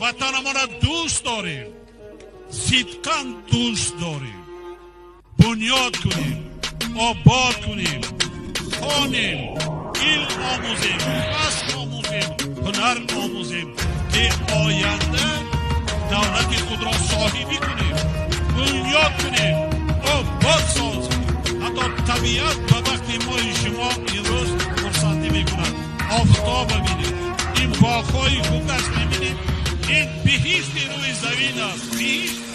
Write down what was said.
Ватанамонро дӯст дорем, сидқан дӯст дорем, бунёд кунем, обод кунем, хонем, илм омӯзем, касб омӯзем, ҳунар омӯзем, ки оянда давлати худро соҳибӣ кунем, бунёд кунем, обод созем. Ҳатто табиат ба вақти мои шумо имрӯз хурсандӣ мекунад. Офтоба бинед, ин боғҳои хукаш мебинед, ин биҳишти рӯи замин аст, биҳишт.